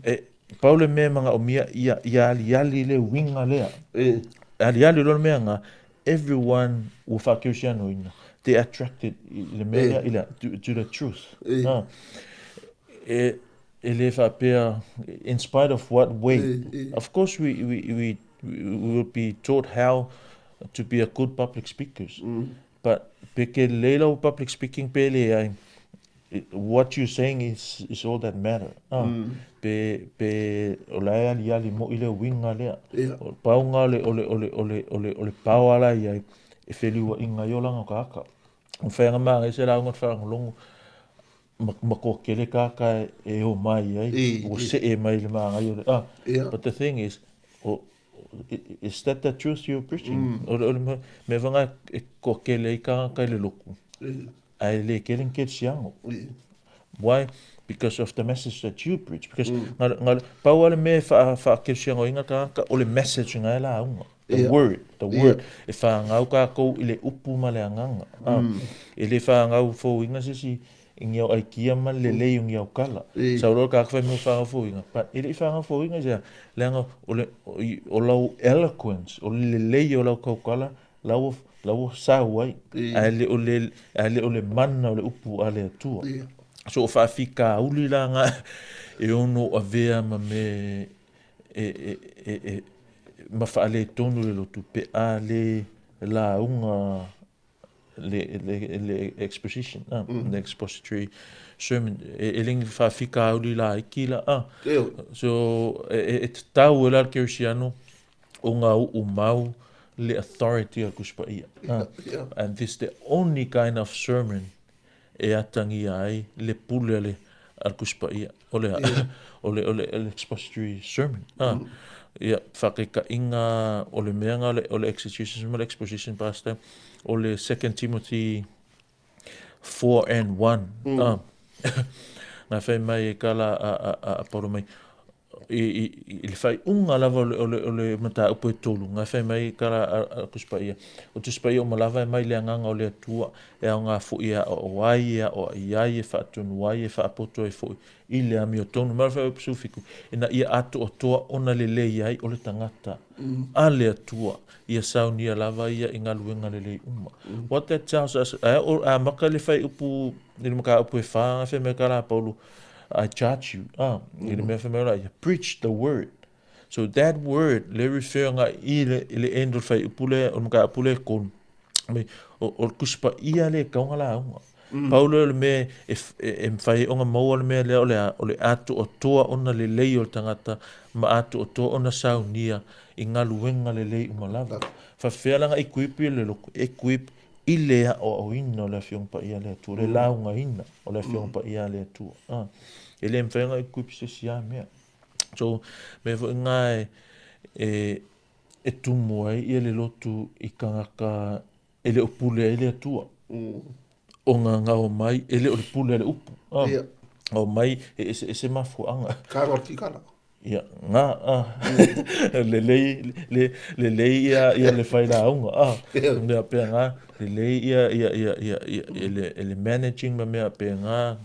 E, pau le mea manaomia ia aliali le uiga lea. Aliali loa le mea nga, everyone ua faakerisianoina, they attracted i le mea lea, i le, to the truth. E, e le faapea, in spite of what way, of course we will be taught how to be a good public speakers. But pe ke lelei lau public speaking pe leai, what you're saying is all that matter. Pe o la e aliali mo'i le uiga lea. O le paoga o le, o le, o le, o le, o le, o le pao ala i ai, e feliua'iga ai olaga o kāka. O whainga māngai se lauga o le faalogologo, ma toatele kāka e o mai ai, ua see mai le māngai o le, ah. But the thing is, o, is that the truth you're preaching? O le mea whanga e toatele ai kāka i le loku, ae le kele ni kerisiano. Why? Because of the message that you preach. Because nga, pau a le mea e wha kerisiano inga kāka, o le message nga e lauga. The word, the word. E whāngau kākou i le upu ma le agaga. E le whāngau fōinga se si i ngi au aikia ma le lelei o ngi au kala. Sa o loa kāka whai mea whāngau fōinga. But e le i whāngau fōinga i sea, leaga o le, o lau eloquence, o le lelei o lau kaukala, lau sau ai. Ae le o le, ae le o le mana o le upu a le Atua. So o faafitauli la nga e ono avea ma me e ma faaletonu le lotu pe a le lauga le exposition, le expository sermon, e le ni faafikauli laiki la a. So e tatau e la le kerisiano o ga u'u mau le authority o le Tusi Paia. And this the only kind of sermon e atagia ai le pule a le Tusi Paia, o le o le expository sermon. Ia faakaika'iga o le mea ga o le exegesis ma le exposition, pastor, o le 2 Timothy 4:1, na fai mai e kala a Paulo mai i le faaiuga lava o le mataupu e tolu ga fai mai kala a Tusi Paia o Tusi Paia uma lava e mai le agaga o le Atua e aoga fo'i e aoao ai, e aoai ai, e faatonu ai, e faapoto ai fo'i i le amiotonu ma le fai sufiku ina ia atoatoa ona lelei ai o le tagata a le Atua ia saunia lava ia i galuega lelei uma. What that tells us, a maka le fai upu i le mataupu e whā nga fai mai kala Paulo, "I charge you," i le mea fai mai la preach the word. So that word le refer nga i le end o le fai upu le o le mataupu le konu mai o le Tusi Paia le kaunga lauga. Paulo o le mea e mawhai o ngā maua le mea lea o le atoatoa ona lelei o le tagata ma atoatoa ona saunia i galuega lelei uma lava. Faafefea la ona equip le loku? Equip i le aoaoina o le Afioga Paia a le Atua, le laugaina o le Afioga Paia a le Atua. E le mafai ona equip se isi a mea. So, mea foi ngā e tumu ai ia le lotu i tagata e le o pule ai le Atua. O ngā ngao mai, e le o le pule a le upu. Ngao mai e ese ese mafuaga. Karo ki kala. Ia, ngā, lelei, lelei ia le failauga. Mea pea ngā, lelei ia le managing ma mea pea ngā.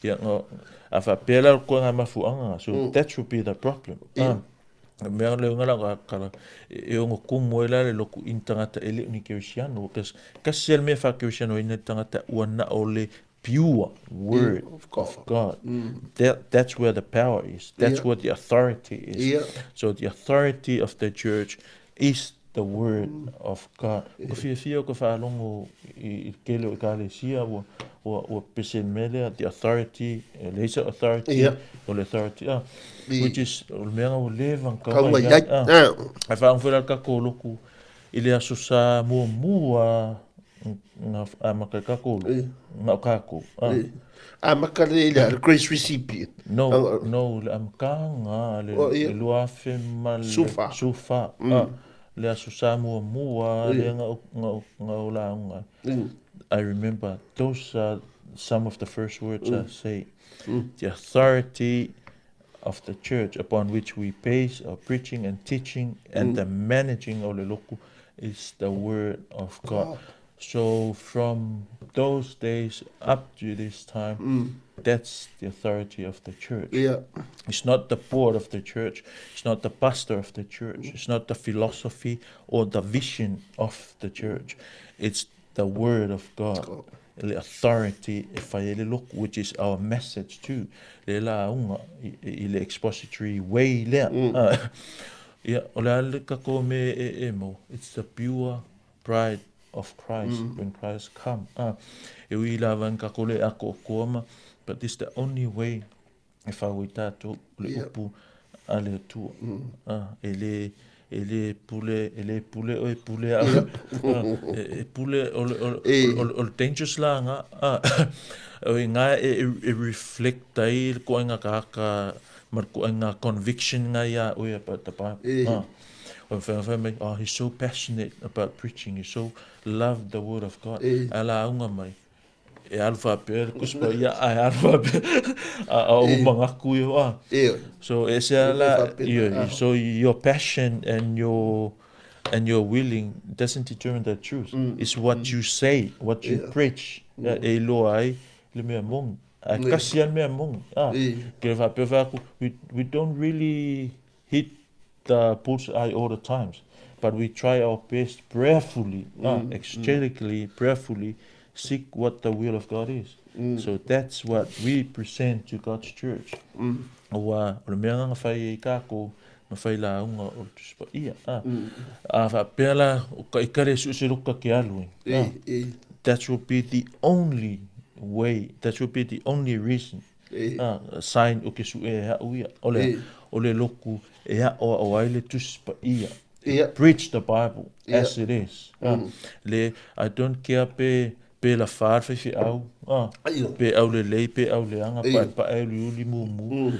Ia, ngā, a whapea la koe ngā mafuaga. So that should be the problem. Mea le unga la kala e ongo kumu e la le loku in tagata e le ni kerisiano kasi kasi el mea fa kerisiano ina tagata ua na o le pure word of God. Of God. That's where the power is. That's where the authority is. So the authority of the church is the word of God. Ko fiafia o ka whaalongo i kele o ekalesia ua pese melea the authority, leisa authority, o le authority, which is o le mea ua leva na Kau mai ai. Ai whaangwhera ka ko loku i le aso sa mua nga a maka ka ko nga o kako. A maka le le grace recipient. No, no, le amkanga le Oh, ia. le luafe ma le Sufa. Sufa. Le aso sa mua le nga o la unga. I remember those are some of the first words I say. The authority of the church upon which we base our preaching and teaching and the managing of the loku is the word of God. So from those days up to this time, that's the authority of the church. It's not the board of the church, it's not the pastor of the church, it's not the philosophy or the vision of the church. It's the word of God. God. Le authority e whai e le loku, which is our message too. Le la unga i le expository way lea. Ia, o le ale kako me e mo. It's the pure bride of Christ when Christ come. E ui la van kako le ako o kuama, but this the only way e whau i tātou le upu a le Atua. E le pule, e le pule o e pule a, e pule o le, o le dangerous la nga, o i ngā e reflect ai le koe ngā kaka, ma le koe ngā conviction ngā ia o ia about the Bible. O whai mai, "Oh, he's so passionate about preaching, he so loved the word of God." Ala unga mai, e alu whapea le kuspa ia, a e alu whapea, a o mangaku ia, So e se ala, whapea, so your passion and your willing doesn't determine the truth. It's what you say, what you preach. E iloa ai le mea moni. A kasi a le mea moni. Ke whapea whaku, we don't really hit the bullseye all the times, but we try our best prayerfully, exegetically, prayerfully, seek what the will of God is. So that's what we present to God's church. Ua, o le mea nganga whai e kākou, ma failauga o le Tusi Paia. A, a faapea la, o ka ekalesia so o se lotu ta te alu ai, a, that will be the only way, that will be the only reason, a, sign o ke suʻe e aʻu ia, o le, o le lotu e aʻoaʻo ai le Tusi Paia. Preach the Bible as it is. Le, I don't care pe, pe lafa le faifeau, pe aulelei, pe auleaga, paepae, uliuli, mumu.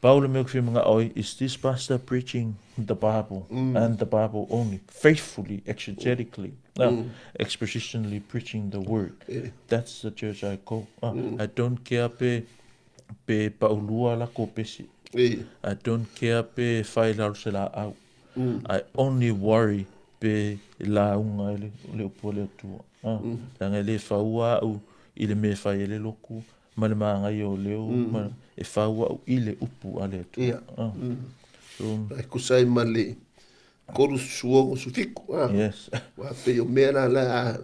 Pau le mea ou te fia manao ai, is this pastor preaching the Bible and the Bible only, faithfully, exegetically, expositionally preaching the word. That's the church I go. I don't care pe, pe paulua lakou pese. I don't care pe fai i lalo se laau. I only worry pe lauga ai le upu a le Atua. Leaga e le faua au i le mea e fai ai le lotu ma le magaia o leo ma e faua au i le upu a le Atua. So, E tusa ai ma le 36 7, a. Yes. Aua pei o mea la la a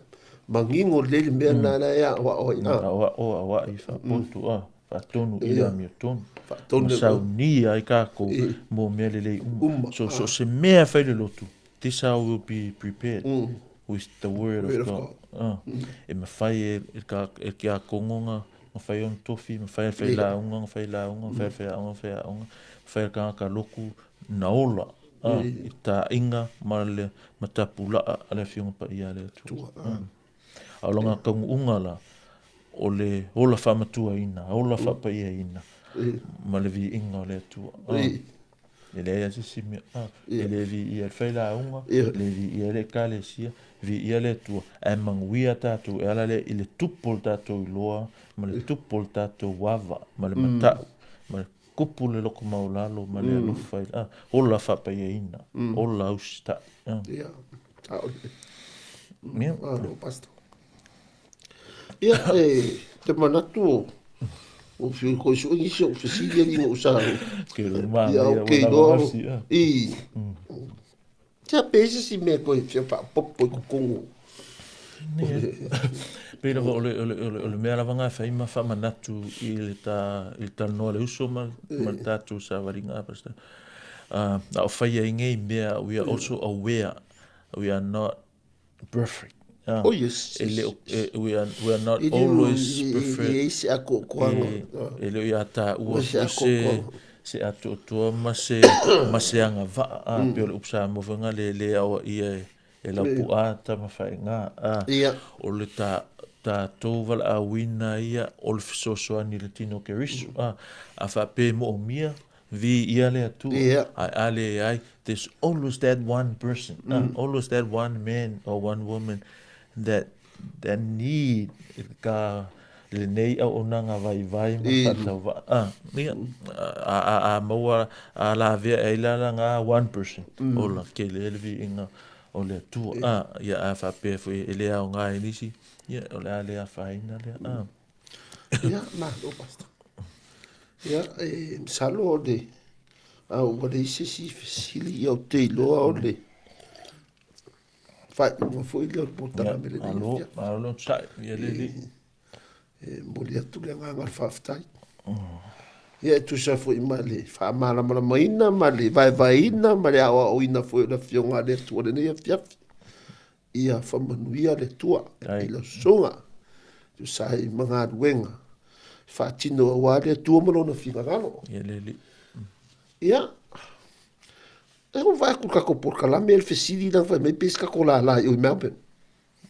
manino lelei le mea lena la e aoao ai, a. Aoao, aoai, faapotu, a. Faatonu i le amiotonu. Faatonu. Ma saunia ai kākou mo mea lelei uma. So, so se mea e fai le lotu, this hour will be prepared with the word of God. E mawhai e, ka, e ke akongo nga, nga whai ona tofi, mawhai e whai lauga, nga whai lauga, nga whai whai aonga, whai aonga, mawhai e kangaka loku na ola. I taʻiga ma le matapulaʻa a le Afioga Paia a le Atua. A o lona taunuuga la, o le ola faamatuaina, ola faapaiaina ma le viiga o le Atua. E leai lava se isi mea, e le viia e le failauga, e le viia e le Ekalesia, viia le Atua, ae manuia tatou e ala lea i le tupu o le tatou iloa ma le tupu o le tatou ava ma le matau ma le tupu le lokomaualalo ma le alofa i le, ola faapaiaina, ola usitai. Ia, sao lelei. Ia. Malo, Pastor. Ia, e te manatu o o whiu koe sue nisi o fesili ali no sa. Ke lo ma ia o ke no. I. Kia pe se si mea koe whia wha popo i kukongo. Pei lava o le, o le, o le, o le mea lava ngā whai ma whamanatu i le tā, i le talanoa le uso ma, ma le tātou savaliga a Pastor. A o whai ai ngei mea, we are also aware we are not perfect. Oh yes. E le, e, we are not always perfect. E, e, se akoakoaga. E, e le o ia tā ua se, se atoatoa ma se, ma se agavaa, a, mm. pe o le upu Samoa foi nga le le aoa ia e, e laupuʻā tamafaigā, a, Ia. o le tā, tātou valaauina ia o le fesoasoani i le tino o Keriso, a, a faapea e moomia, Viia le Atua, Ia. ae a leai, there's always that one person, always that one man or one woman that that need ka lenei auaunaga vaivai ma faatauvaa. Ah, ia, a, a, a maua, a lavea ai la la ngā one person, ola, tele ai le viiga o le Atua. Ah, ia, a faapea foi e le aoga i nisi, ia, o le a le afaina lea. Ah. Ia, malo, Pastor. Ia, e masalo o le, a ua leai se isi fesili, ia ou te iloa o le faaiuga foi lea o le polokalame lenei Malo, afiafi. malo le onosai, ia le alii. E momoli atu le agaga o le faafetai. Ia, e tusa foi ma le faamalamalamaina ma le vaevaeina ma le aoaoina foi o le Afioga a le Atua i lenei afiafi. Ia faamanuia le Atua i lau sosoga, tusa ai ma galuega e faatino aua le Atua ma lona finagalo. Ia le Alii. Ia, e ou vaai atu i le tatou polokalame le fesili lea na fai mai pe i ai se tatou lala i o i Melbourne.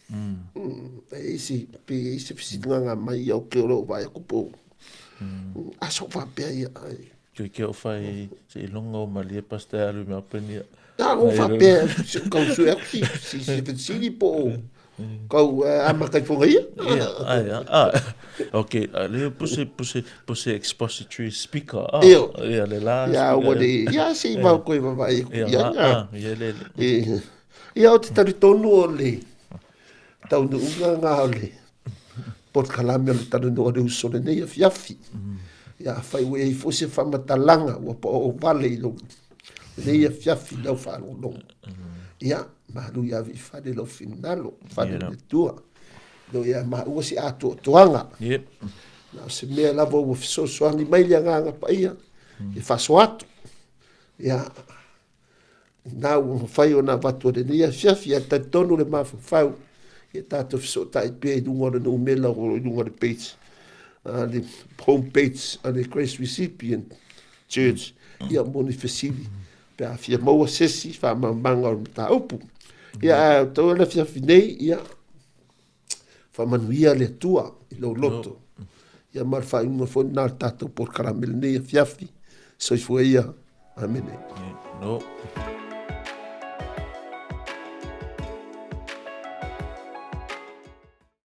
E i ai se, pe i ai se fesiligaga mai ia o ke o lou vaai atu po o a sa ou faapea ia ai. Ke ke o fai se iloga o malie pastor e alu i Melbourne ia. A ou faapea se kau sue atu si si si fesili po o kau amata i fonga ia. Ia, ai a. Ah, okay, le puse puse puse expository speaker. Ah, Io. Ia le la. Ia ua le ia se i mau koe vavaai atu. Ia, ia, ia le. Ia o te talitonu o le taunuuga ngā o le polokalame o le talanoa o le uso lenei afiafi. Ia afai ua i ai foi se faamatalaga ua paoo vale i lou lenei afiafi i lau faalogologo. Ia, malu ia ave i fale lou finagalo, fale o le Atua. Lo ia maua se atoatoaga. Yep. Na o se mea lava ua fesoasoani mai le Agaga Paia e faasoa atu. Ia, Lena ua mafai ona avatu e lenei afiafi, ae talitonu le mafaufau, ia tatou fesootai pea i luga o le numera o lo o i luga o le page, le home page a le Grace Recipient Church, ia mo ni fesili pe a fia maua se isi faamalamalamaga o le mataupu. Ia, ae o tau le afiafi nei, ia, faamanuia le Atua i lou loto. Ia ma le faaiuga foi lena o le tatou polokalame lenei afiafi. Soifua ia. Amene. No.